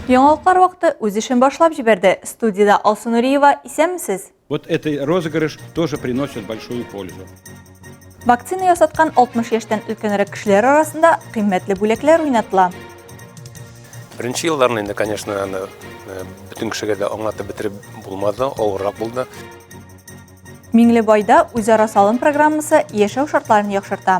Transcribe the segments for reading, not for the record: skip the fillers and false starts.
Яңалыклар вакыты үз эшен башлап җибәрде. Студиядә Алсу Нуриева, исәнмесез? Вот этот розыгрыш тоже приносит большую пользу. Вакцина ясаткан 60 яшьтән өлкәнрәк кешеләр арасында кыйммәтле бүләкләр уйнатыла. Беренче елларны инде, конечно, аны э, бөтен кешегә дә аңлатып бетереп булмады, авыррак булды. Миңлебайда үзара салым программасы яшәү шартларын яхшырта.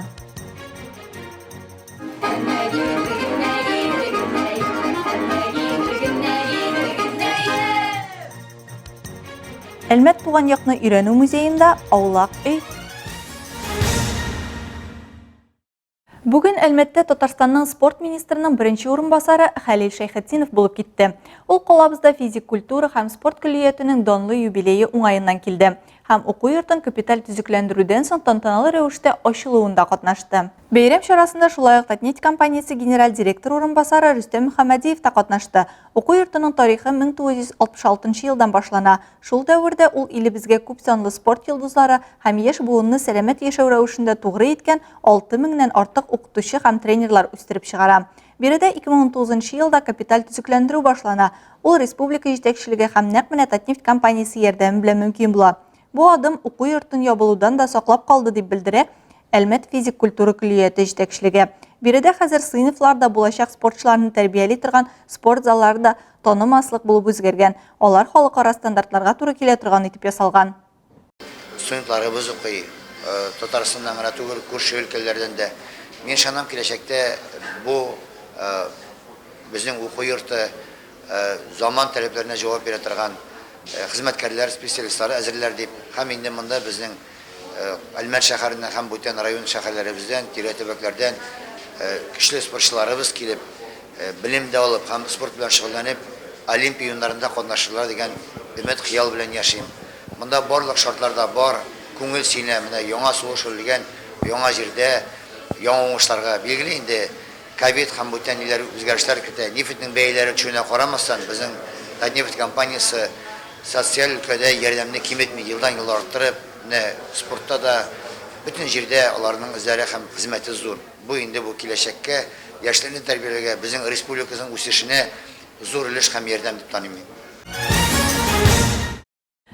Әлмәт туган якны өйрәнү музеенда аулак өй. Бүген Әлмәттә Татарстанның спорт министрының беренче урынбасары Хәлил Шәйхетдинов булып китте. Ул калабызда физик культура һәм спорт көллиятенең данлы юбилее уңаеннан килде һәм уку йортын капиталь төзекләндерүдән соң тантаналы рәвештә ачылуында катнашты. Бәйрәм чарасында шулай ук Татнефть компаниясе генераль директор урынбасары Рөстәм Мөхәммәдиев та катнашты. Уку йортының тарихы 1966 елдан башлана. Шул дәвердә ул илебезгә күп санлы спорт йолдызлары һәм яшь буынны сәламәт яшәү рәвешендә тугры иткән 6 меңнән артык укытучы һәм тренерлар үстереп чыгара. Биредә 2019 елда капиталь төзекләндерү башлана. Ул республика җитәкчелеге һәм нәкъ менә Татнефть компаниясе ярдәме белән мөмкин була. Бу адым уку йортын ябылудан да саклап калды, дип белдерә Әлмәт физик культура көллияте җитәкчелеге. Биредә хәзер сыйныфларда булачак спортчыларны тәрбияли торган спорт заллары да танымаслык булып үзгәргән, алар халыкара стандартларга туры килә торган итеп ясалган. Студентларыбыз укый, Татарстаннан гына түгел, күрше өлкәләрдән дә. Мин ышанам, киләчәктә бу безнең уку йорты заман таләпләренә җавап бирә торган хезмәткәрләр, специалистлар әзерләр дип. Һәм инде монда безнең Әлмәт шәһәреннән һәм бүтән район шәһәрләребездән, тирә төбәкләрдән көчле спортчыларыбыз килеп, белем дә алып һәм спорт белән шөгыльләнеп, Олимпия уеннарында катнашырлар дигән өмет, хыял белән яшим. Монда барлык шартлар да бар, күңел сөенә, менә яңа сулыш өрелгән яңа җирдә, яңа уңышларга. Билгеле инде, ковид һәм бүтән ниләр үзгәрешләр кертә. Нефтьнең бәяләре төшүенә карамастан, безнең Татнефть компаниясе социаль өлкәдә ярдәмне киметми, елдан-ел арттырып, менә спортта да, бөтен җирдә аларның эзләре һәм хезмәте зур. Бу инде бу киләчәккә, яшьләрне тәрбияләргә, безнең республикабызның үсешенә зур өлеш һәм ярдәм дип таныйм мин.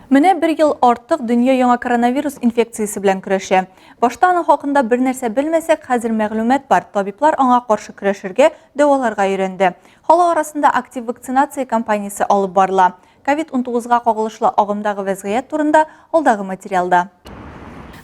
Менә бер ел артык дөнья яңа коронавирус инфекциясе белән көрәшә. Башта аның хакында бер нәрсә белмәсәк, хәзер мәгълүмат бар, табиблар аңа каршы көрәшергә, дәваларга өйрәнде. Халык арасында актив вакцинация кампаниясе алып барыла. Ковид-19 га кагылышлы агымдагы вәзгыять турында алдагы материалда.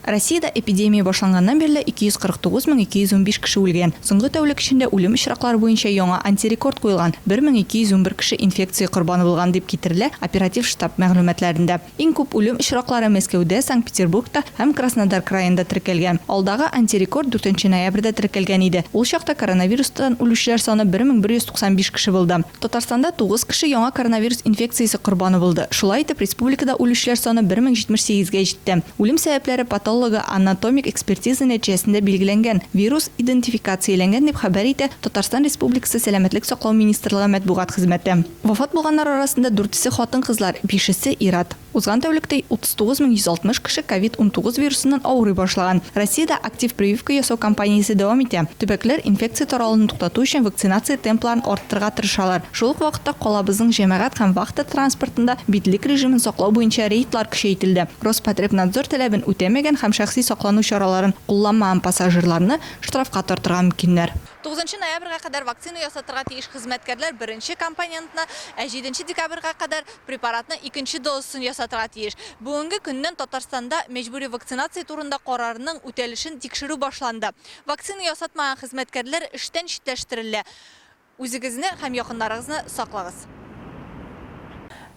Россиядә эпидемия башланганнан бирле 249 215 кеше үлгән. Соңгы тәүлек эчендә үлем очраклары буенча яңа антирекорд куелган, 1211 кеше инфекция корбаны булган, дип китерелә оператив штаб мәгълүматларында. Иң күп үлем очраклары Мәскәүдә, Санкт-Петербургта һәм Краснодар краенда теркәлгән. Алдагы антирекорд дүртенче ноябрьдә теркәлгән иде, ул чакта коронавирустан үлүчеләр саны 1195 кеше булды. Татарстанда 9 кеше яңа коронавирус инфекциясе корбаны булды. Шулай итеп, республикада үлүчеләр саны 1078 гә җитте. Үлем сәбәпләре патологоанатомик экспертиза нәтиҗәсендә билгеләнгән, вирус идентификацияләнгән, дип хәбәр итә Татарстан Республикасы Сәламәтлек саклау министрлыгы матбугат хезмәте. Вафат булганнар арасында дүртесе хатын-кызлар, бишесе, ир-ат. Узган тәүлектә 39 160 кеше ковид 19 вирусыннан авырый башлаган. Россиядә актив прививка ясау кампаниясе дәвам итә. Төбәкләр инфекция таралуны туктату өчен вакцинация темпларын арттырырга тырышалар. Шул ук вакытта калабызның җәмәгать һәм вахта транспортында битлек режимын саклау буенча рейдлар көчәйтелде. Роспотребнадзор таләбен үтәмәгән һәм шәхси саклану чараларын кулланмаган пассажирларны штрафка тартырга мөмкиннәр. Тугызынчы ноябрьгә кадәр вакцина ясатырга тиеш хезмәткәрләр беренче компонентны, ә җиденче декабрьгә кадәр препаратның икенче дозасын ясатырга тиеш. Бүгенге көннән Татарстанда мәҗбүри вакцинация турында карарның үтәлешен тикшерү башланды. Вакцина ясатмаган хезмәткәрләр эштән читләштерелә. Үзегезне һәм якыннарыгызны саклагыз.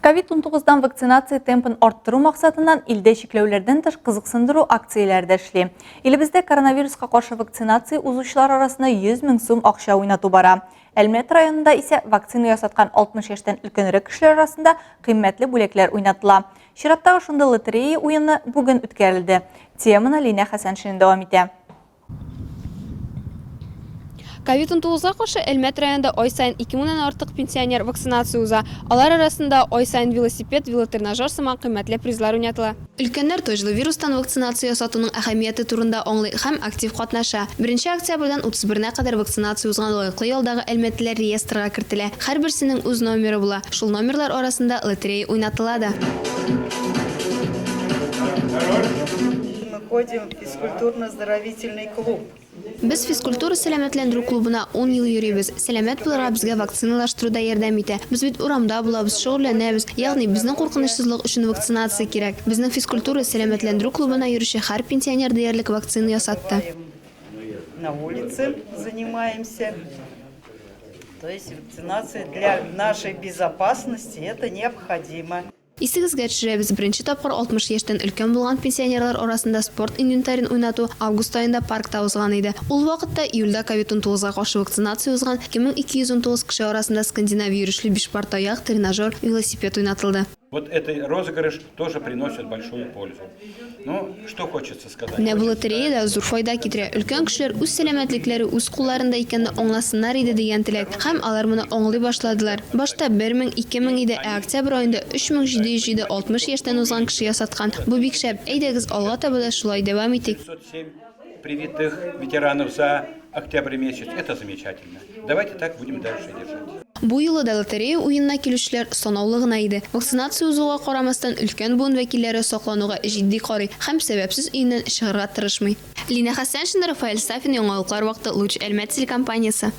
Ковид-19 дан вакцинация темпын арттыру максатыннан илдә чикләүләрдән тыш кызыксындыру акцияләре дә эшли. Илебездә коронавируска каршы вакцинация узучылар арасында 100 мең сум акча уйнату бара. Әлмәт районында исә вакцина ясаткан 60 яшьтән өлкәнрәк кешеләр арасында кыйммәтле бүләкләр уйнатыла. Чираттагы шундый лотерея уены бүген үткәрелде. Теманы Линә Хәсәншина дәвам итә. Ковид-19 га каршы Әлмәт районында ай саен 2 меңнән артык пенсионер вакцинация уза. Алар арасында ай саен велосипед, велотренажер сыман кыйммәтле призлар уйнатыла. Өлкәннәр таҗлы вирустан вакцинация ясатуның әһәмияте турында аңлый һәм актив катнаша. Беренче октябрьдән 31-нә кадәр вакцинация узган лаеклы ялдагы әлмәтлеләр реестрга кертелә. Һәрберсенең үз номеры була. Шул номерлар арасында лотерея уйнатыла да. Мы ходим в физкультурно-оздоровительный клуб. Без физкультура-сәламәтләндерү клубына ун ел йөрибез. Сәламәт булырга безгә вакциналаштыру да ярдәм итә. Без бит урамда булабыз, шөгыльләнәбез. Ягъни, безнең куркынычсызлык өчен вакцинация кирәк. Безнең физкультура-сәламәтләндерү клубына йөрүче һәр пенсионер диярлек вакцина ясатты. На улице занимаемся. То есть вакцинация для нашей безопасности это необходимо. Исегезгә төшерәбез, беренче тапкыр 60 яшьтән өлкән булган пенсионерлар арасында спорт инвентарен уйнату август аенда паркта узган иде. Ул вакытта июльдә ковид 19 га каршы вакцинация узган 2219 кеше арасында скандинав йөрешле биш пар таяк, тренажер, велосипед уйнатылды. Вот этот розыгрыш тоже приносит большую пользу. Ну, что хочется сказать. Менә бу лотерея да зур файда китерә. Өлкән кешеләр үз сәламәтлекләре үз кулларында икәнне аңласыннар иде дигән теләк. Һәм алар моны аңлый башладылар. Башта 1000, 2000 иде, ә октябрь аенда 3707 60 яшьтән узган кеше ясаткан. Бу бик шәп. Әйдәгез, алга таба да шулай дәвам итик. 507 привитых ветеранов за октябрь месяц. Это замечательно. Давайте так будем дальше держать. Бу юлы да лотерея уенына килүчеләр санаулы гына иде. Вакцинация узуга карамастан, өлкән буын вәкилләре саклануга җитди карый һәм сәбәпсез өеннән чыгарга тырышмый. Линә Хәсәншина, Рафаэль Сафин, Яңалыклар вакыты, Луч Әлмәт телекомпаниясе.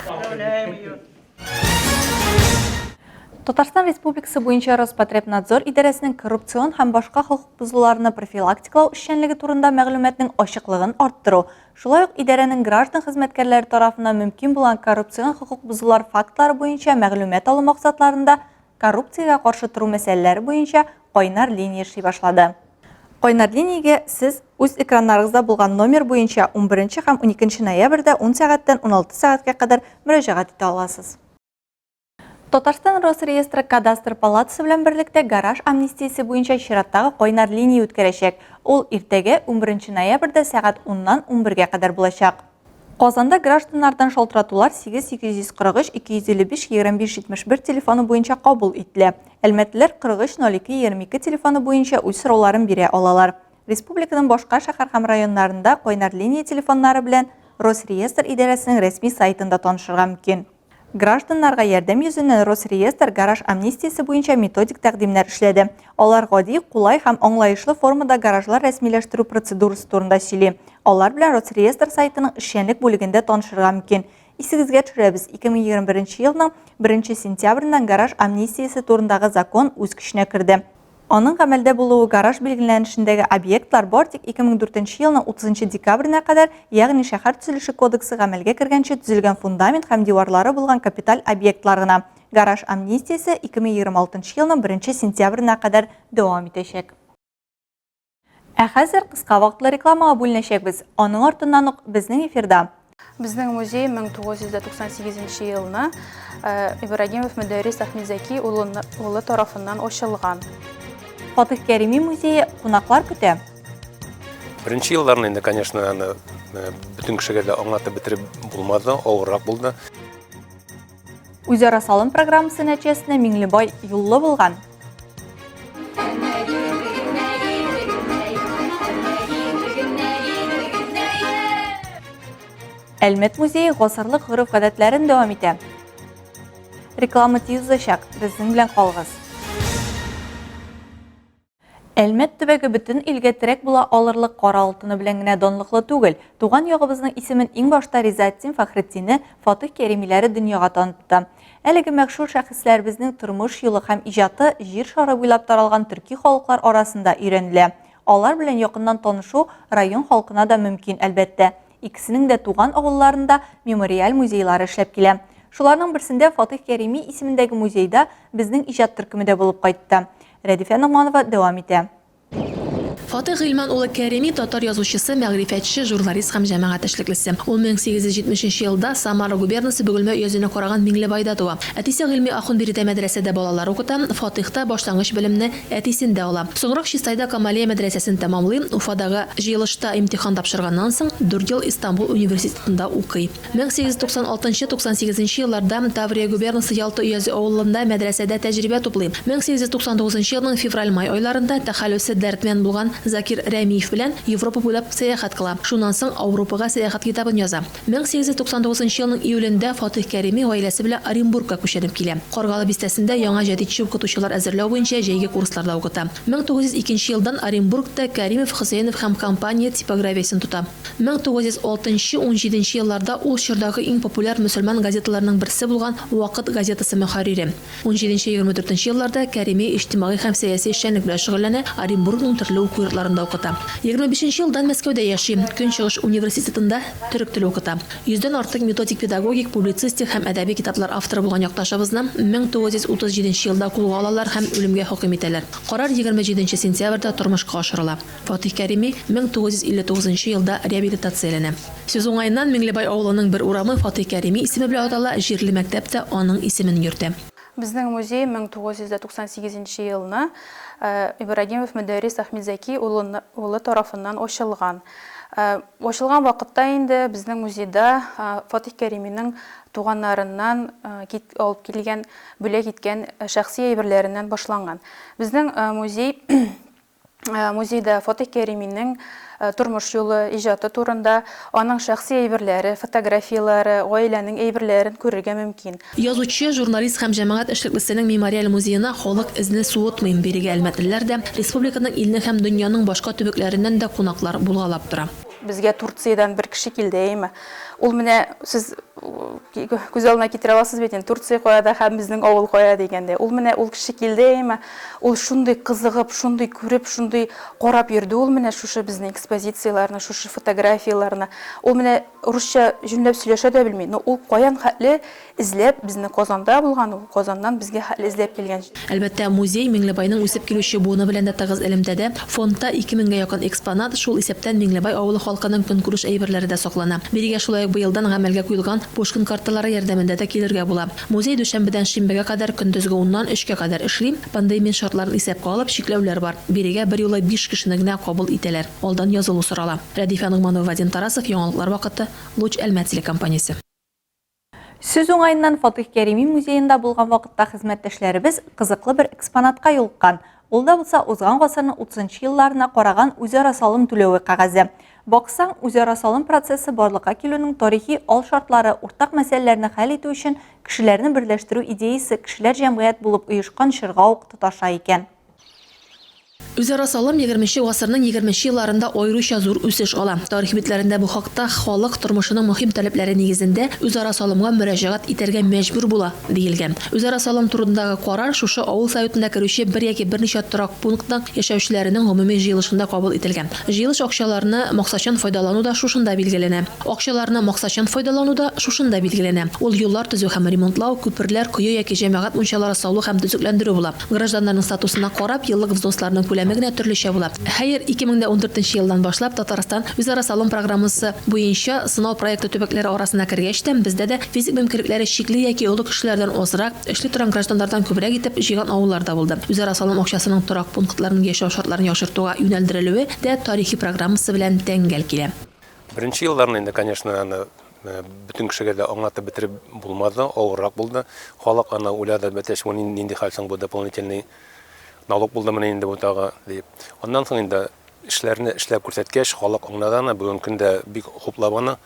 Татарстан Республикасы буенча Роспотребнадзор идарәсенең коррупцион һәм башка хокук бозуларны профилактикалау эшчәнлеге турында мәгълүматның ачыклыгын арттыру, шулай ук идарәнең граждан хезмәткәрләре тарафыннан мөмкин булган коррупцион хокук бозулар фактлары буенча мәгълүмат алу максатларында коррупциягә каршы тору мәсьәләләре буенча кайнар линия эшли башлады. Кайнар линиягә сез үз экраннарыгызда булган номер буенча 11 һәм 12 ноябрьдә 10 сәгатьтән 16 сәгатькә кадәр мөрәҗәгать итә аласыз. Татарстан Росреестры Кадастр палатасы белән берлектә гараж амнистиясе буенча чираттагы кайнар линия үткәрәчәк. Ул иртәгә, 11 ноябрьдә сәгать уннан унбергә кадәр булачак. Казанда гражданнардан шалтыратулар 8 843 255 25 71 телефоны буенча кабул ителә. Әлмәтлеләр 43 02 22 телефоны буенча үз сорауларын бирә алалар. Республиканың башка шәһәр һәм районнарында кайнар линия телефоннары белән Росреестр идарәсенең рәсми сайтында танышырга мөмкин. Гражданнарга ярдәм йөзеннән Росреестр гараж амнистиясе буенча методик тәкъдимнәр эшләде. Алар гади, кулай һәм аңлаешлы формада гаражлар рәсмиләштерү процедурасы турында сөйли. Алар белән Росреестр сайтының эшчәнлек бүлегендә танышырга мөмкин. Исегезгә төшерәбез, 2021 елның 1 сентябреннән гараж амнистиясе турындагы закон үз көченә керде. Аның гамәлдә булуы гараж билгеләнешендәге объектлар бар тик 2004 нче елның 30 нчы декабренә кадәр, ягъни Шәһәр төзелеше кодексы гамәлгә кергәнче төзелгән фундамент һәм диварлары булган капиталь объектлар гына. Гараж амнистиясе 2026 нчы елның беренче сентябренә кадәр дәвам итәчәк. Ә хәзер кыска вакытлы рекламага бүленәчәкбез. Аның артыннан ук безнең эфирда. Безнең музей 1998 нче елны Ибрагимов Мөдәррис Әхмедзәки улы тарафыннан ачылган. Фатых Кәрими музее кунаклар көтә. Беренче елларны инде, конечно, аны бөтен кешегә дә аңлатып бетереп булмады, авыррак булды. Үзара салым программасы нәтиҗәсендә Миңлебай юллы булган. Әлмәт музее гасырлык гореф-гадәтләрен дәвам итә. Реклама тиз узачак, безнең белән калыгыз. Әлмәт төбәге бөтен илгә терәк була алырлык кара алтыны белән генә данлыклы түгел. Туган ягыбызның исемен иң башта Ризаэтдин Фәхретдине, Фатыйх Кәримиләре дөньяга танытты. Әлеге мәшһүр шәхесләребезнең тормыш юлы һәм иҗаты җир шары буйлап таралган төрки халыклар арасында өйрәнелә. Алар белән якыннан танышу район халкына да мөмкин, әлбәттә. Икесенең дә туган авылларында мемориаль музейлары эшләп килә. Шуларның берсендә Фатыйх Кәрими исемендәге музейда безнең иҗат төркеме дә булып кайтты. Рәдифә Ногманова дәвам итә. Фатыйх Гыйльман улы Кәрими, татар язучысы, мәгърифәтче, журналист һәм җәмәгать эшлеклесе. Ул 1870 нче елда Самара губернасы Бөгелмә өязенә караган Миңлебайда туа. Әтисе Гыйльми ахун биредә мәдрәсәдә балалар укыта, Фатыйх та башлангыч белемне әтисендә ала. Соңрак Чистайда Камалия мәдрәсәсен тәмамлый, Уфадагы җыелышта имтихан тапшырганнан соң, дүрт ел Истанбул университетында укый. 1896 98 нче елларда Таврия губернасы Ялта өязе авылында мәдрәсәдә тәҗрибә туплый. 1899 елның февраль-май айларында тәхәллүсе Дәрдмәнд булган Закир Рәмиев белән Европа буйлап сәяхәт кыла. Шуннан соң Ауропага сәяхәт китабын яза. 1899 елның июлендә Фатыйх Кәрими гаиләсе белән Оренбургка күченеп килә. Каргалы бистәсендә яңа җәдитче укытучылар әзерләү буенча җәйге курсларда укыта. 1902 елдан Оренбургта Кәримов, Хөсәенов һәм компания типографиясен тота. 1906 нчы, унҗиденче елларда ул чордагы иң популяр мөселман газеталарының берсе булган Вакыт газетасы мөхәррире. Унҗиденче, 24 нче елларда Кәрими иҗтимагый һәм сәяси эшчәнлек белән шөгыльләнә, Оренбургның төрле уку йортларында укыта. 25 нче елдан Мәскәүдә яши, Көнчыгыш университетында төрек теле укыта. Йөздән артык методик педагогик, публицистик һәм әдәби китаплар авторы булган якташыбызны 1937 нче елда кулга алалар һәм үлемгә хөкем итәләр. Карар 27 нче сентябрьдә тормышка ашырыла. Фатих Кәрими 1959 нчы елда реабилитацияләнә. Сүз уңаеннан, Миңлебай авылының бер урамы Фатих Кәрими исеме белән атала, җирле мәктәп тә аның исемен йөртә. Безнең музей 1998 нче елны Ибрагимов Мөдәррис Әхмидзәки улы тарафыннан ачылган. Ачылган вакытта инде безнең музейда Фатих Кәриминең туганнарыннан алып килгән, бүләк иткән шәхси әйберләреннән башланган. Безнең музей Музейда Фатих Кәриминең тормыш юлы, иҗаты турында, аның шәхси әйберләре, фотографияләре, гаиләнең әйберләрен күрергә мөмкин. Язучы, журналист һәм җәмәгать эшлеклесенең мемориаль музеена халык эзне суытмый. Бирегә әлмәтлеләр дә, республиканың, илнең һәм дөньяның башка төбәкләреннән дә кунаклар булгалап тора. Безгә Турциядән бер кеше килде, әйеме? Ул менә сез күз алдына китерә аласыз бит инде, Турция кая да һәм безнең авыл кая дигәндәй. Ул менә ул кеше килде, әйеме? Ул шундый кызыгып, шундый күреп, шундый карап йөрде ул менә шушы безнең экспозицияләрне, шушы фотографияләрне. Ул менә русча җүнләп сөйләшә дә белми, но ул каян хәтле Эзләп, безне Казанда булган ул, Казаннан безгә хәтле эзләп килгән. Әлбәттә, музей Миңлебайның үсеп килүче буыны белән дә тыгыз элемтәдә. Фондта 2 меңгә якын экспонат, шул исәптән Миңлебай авылы халкының көнкүреш әйберләре дә саклана. Бирегә шулай ук быелдан гамәлгә куелган Пушкин карталары ярдәмендә дә килергә була. Музей дүшәмбедән шимбәгә кадәр көндезге уннан өчкә кадәр эшли. Пандемия шартларын исәпкә алып, чикләүләр бар. Бирегә берьюлы биш кешене генә кабул итәләр. Алдан язылу сорала. Рәдифә Ногманова, Вадим Тарасов, Яңалыклар вакыты, Луч Әлмәт телекомпаниясе. Сүз уңаеннан, Фатыйх Кәрими музеенда булган вакытта хезмәттәшләребез кызыклы бер экспонатка юлыккан. Ул да булса узган гасырның 30 нчы елларына караган үзара салым түләве кәгазе. Баксаң, үзара салым процессы барлыкка килүнең тарихи алшартлары, уртак мәсьәләләрне хәл итү өчен кешеләрне берләштерү идеясе кешеләр җәмгыять булып оешкан чорга ук тоташа икән. Үзара салым егерменче гасырның егерменче елларында аеруча зур үсеш ала. Тарих битләрендә бу хакта халык тормышының мөһим таләпләре нигезендә үзара салымга мөрәҗәгать итәргә мәҗбүр була, диелгән. Үзара салым турындагы карар шушы авыл советында керүче бер яки берничә торак пунктның яшәүчеләренең гомуми җыелышында кабул ителгән. Җыелыш акчаларны максатчан файдалану да шушында билгеләнә. Акчаларны максатчан файдалану да шушында билгеләнә. Ул юллар төзү һәм ремонтлау, күперләр, кое яки җәмәгать мунчалары салу һәм төзекләндерү була. Гражданнарның статусына карап, еллык взносларның күләме генә төрлечә була. Хәер, 2014 нче елдан башлап Татарстан үзара салым программасы буенча сынау проекты төбәкләре арасына кергәч тә, бездә дә физик мөмкинлекләре чикле яки олы кешеләрдән азрак, эшли торган гражданнардан күбрәк итеп җыйган авыллар да булды. Үзара салым акчасының торак пунктларның яшәү шартларын яхшыртуга юнәлдерелүе дә тарихи программасы белән тәңгәл килә. Беренче елларны инде, конечно, аны бөтен кешегә дә аңлатып бетереп булмады, авыррак булды. Халык аны уйлады, бәтәч, бу нинди хәл соң бу дополнительный налог булдымыни инде бу тагы, дип. Аннан соң инде эшләрне эшләп күрсәткәч, халык аңлады аны, бүгенге көндә бик хуплап аны,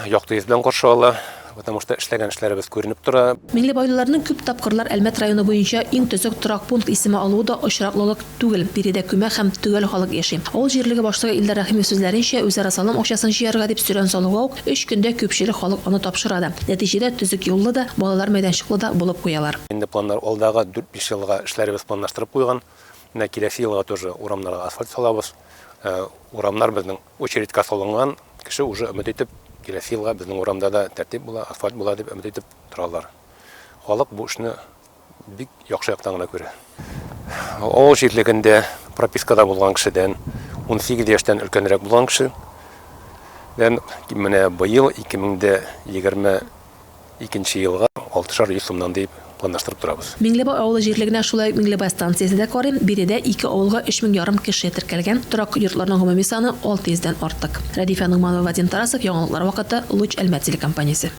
якты йөз белән каршы ала, потому что эшләгән эшләребез күренеп тора. Миңлебайлыларның күп тапкырлар Әлмәт районы буенча иң төзек торак пункт исеме алуы да очраклылык түгел, биредә күмәк һәм төгәл халык яши. Авыл җирлеге башлыгы Илдар Рәхимов сүзләренчә, үзара салым акчасын җыярга дип сөрән салуга ук, өч көндә күпчелек халык аны тапшыра да. Нәтиҗәдә, төзек юллы да, балалар мәйданчыклы да булып куялар. Инде планнар алдагы дүрт-биш елга эшләребез планлаштырып куйган. Менә киләсе елга тоже урамнарга асфальт салабыз. Урамнар безнең очередька салынган, кеше уже өмет итеп, киләсе елга безнең урамда да тәртип була, асфальт була дип өмет итеп торалар. Халык бу эшне бик яхшы яктан гына күрә. Авыл җирлегендә пропискада булган кешедән, 18 яшьтән өлкәнрәк булган кешедән менә быел 2022 елга алтышар йөз сумнан дип планлаштырып торабыз. Миңлебай авылы җирлегенә шулай ук Миңлебай станциясе дә карый. Биредә ике авылга өч мең ярым кеше теркәлгән. Торак йортларның гомуми саны 600 дән артык. Рәдифә Ногманова, Вадим Тарасов, Яңалыклар вакыты, Луч Әлмәт телекомпаниясе.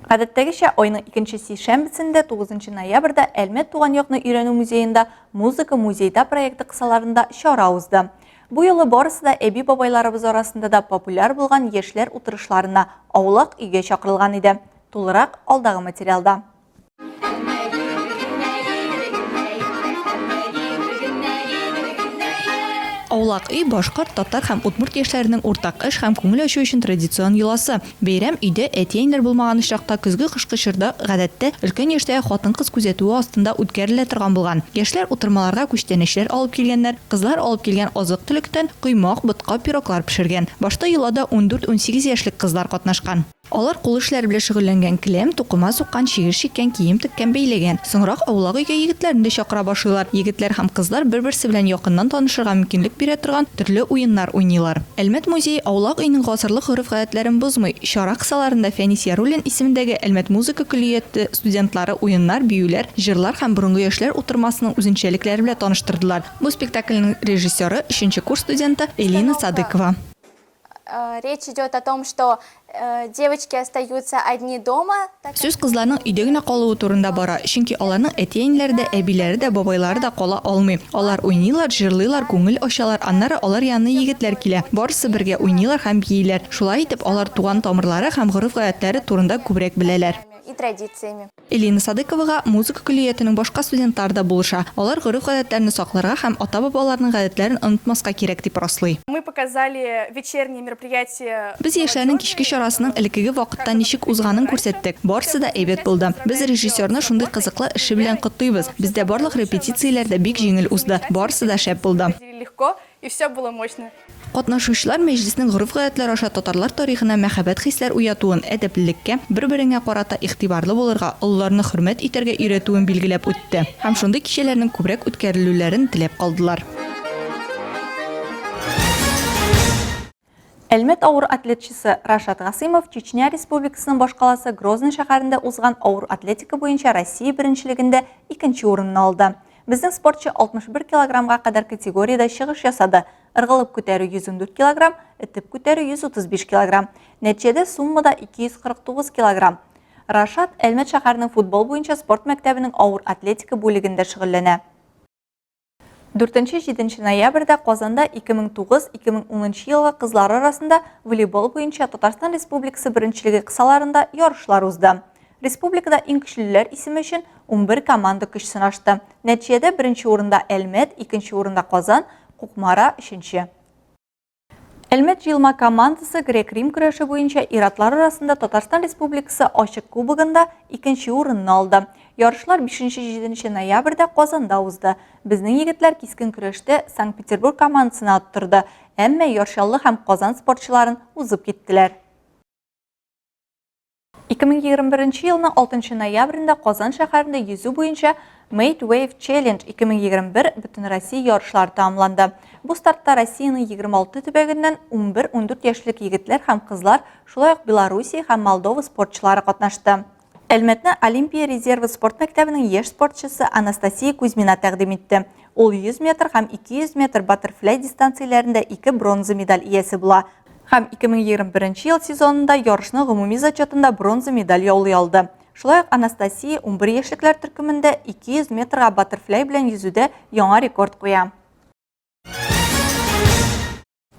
Гадәттәгечә, айның икенче сишәмбесендә, 9 ноябрьдә Әлмәт туган якны өйрәнү музеенда Музыка музейда проекты кысаларында чара узды. Бу юлы барысы да әби-бабайларыбыз арасында да популяр булган яшьләр утырышларына аулак өйгә чакырылган иде. Тулырак алдагы материалда. Аулак өй башкорт, татар һәм удмурт яшьләренең уртак эш һәм күңел ачу өчен традицион йоласы. Бәйрәм өйдә әти-әниләр булмаган очракта көзге-кышкы чорда, гадәттә, өлкән яшьтәге хатын-кыз күзәтүе астында үткәрелә торган булган. Яшьләр утырмаларга күчтәнәчләр алып килгәннәр, кызлар алып килгән азык-төлектән коймак, ботка, пироглар пешергән. Башта йолада ундүрт-унсигез яшьлек кызлар катнашкан. Алар кул эшләре белән шөгыльләнгән, келәм, тукыма суккан, чигеш чиккән, кием теккән, бәйләгән. Соңрак аулак өйгә егетләрне дә чакыра башлыйлар. Егетләр һәм кызлар бер-берсе белән якыннан танышырга мөмкинлек бирә торган төрле уеннар уйныйлар. Әлмәт музее аулак өйнең гасырлык гореф-гадәтләрен бозмый. Чара кысаларында Фәнис Яруллин исемендәге Әлмәт музыка көллияте студентлары уеннар, биюләр, җырлар һәм борынгы яшьләр утырмасының үзенчәлекләре белән таныштырдылар. Бу спектакльнең режиссеры, өченче курс студенты Элина Садыкова. Речь идет о том, что девочки остаются одни дома. Сүз кызларның өйдә генә калуы турында бара, чөнки аларның әти-әниләре дә, әбиләре дә, бабайлары да кала алмый. Алар уйныйлар, җырлыйлар, күңел ачалар, аннары алар янына егетләр килә. Барысы бергә уйныйлар һәм бииләр. Шулай итеп, алар туган тамырлары һәм гореф-гадәтләре турында күбрәк беләләр. И традициями. Элина Садыковага музыка көллиятенең башка студентлары да булыша. Алар гореф-гадәтләрне сакларга һәм ата-бабаларның гадәтләрен онытмаска кирәк дип раслый. Мы показали вечерние мероприятия Без яшьләрнең кичке чарасының элеккеге вакытта ничек узганын күрсәттек. Барысы да әйбәт булды. Без режиссерны шундый кызыклы эше белән котлыйбыз. Бездә барлык репетицияләр дә бик җиңел узды. Барысы да шәп булды. Легко и все было мощно. Катнашучылар мәҗлеснең гореф-гадәтләр аша татарлар тарихына мәхәббәт хисләр уятуын, әдәплелеккә, бер-береңә карата игътибарлы булырга, олыларны хөрмәт итәргә өйрәтүен билгеләп үтте һәм шундый кичәләрнең күбрәк үткәрелүләрен теләп калдылар. Әлмәт авыр атлетчысы Рашат Гасыймов Чечня Республикасының башкаласы Грозный шәһәрендә узган авыр атлетика буенча Россия беренчелегендә икенче урынны алды. Безнең спортчы 61 килограммга кадәр категориядә чыгыш ясады. Ыргылып күтәрү 114 килограмм, этеп күтәрү 135 килограмм. Нәтиҗәдә суммада 249 килограмм. Рашат Әлмәт шәһәренең футбол буенча спорт мәктәбенең авыр атлетика бүлегендә шөгыльләнә. 4-7 ноябрьдә Казанда 2009-2010 елгы кызлар арасында волейбол буенча Татарстан Республикасы беренчелеге кысаларында ярышлар узды. Республикада иң көчлеләр исеме өчен 11 команда көч сынашты. Нәтиҗәдә беренче урында Әлмәт, икенче урында Казан, Кукмара, өченче. Әлмәт җыелма командасы грек-рим көрәше буенча ир-атлар арасында Татарстан Республикасы ачык кубогында икенче урынны алды. Ярышлар 5-7 ноябрьдә Казанда узды. Безнең егетләр кискен көрәштә Санкт-Петербург командасына оттырды, әмма Яр Чаллы һәм Казан спортчыларын узып киттеләр. 2021 елның 6 ноябрендә Казан шәһәрендә йөзү буенча Made Wave Challenge 2021 Бөтенроссия ярышлары тәмамланды. Бу стартта Россиянең 26 төбәгеннән 11-14 яшьлек егетләр һәм кызлар, шулай ук Белоруссия һәм Молдова спортчылары катнашты. Әлмәтне Олимпия резервы спорт мәктәбенең яшь спортчысы Анастасия Кузьмина тәкъдим итте. Ул 100 метр һәм 200 метр баттерфляй дистанцияләрендә ике бронза медаль иясе була. Һәм 2021 ел сезонында ярышның гомуми зачетында бронза медаль яулый алды. Шулай ук Анастасия 11 яшьлекләр төркемендә 200 метрга баттерфляй белән йөзүдә яңа рекорд куя.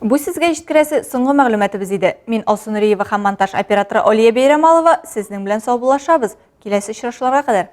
Бу сезгә җиткерәсе соңгы мәгълүматыбыз иде. Мин Алсу Нуриева һәм монтаж операторы Алия Бәйрәмалова сезнең белән саубуллашабыз. Киләсе очрашуларга кадәр.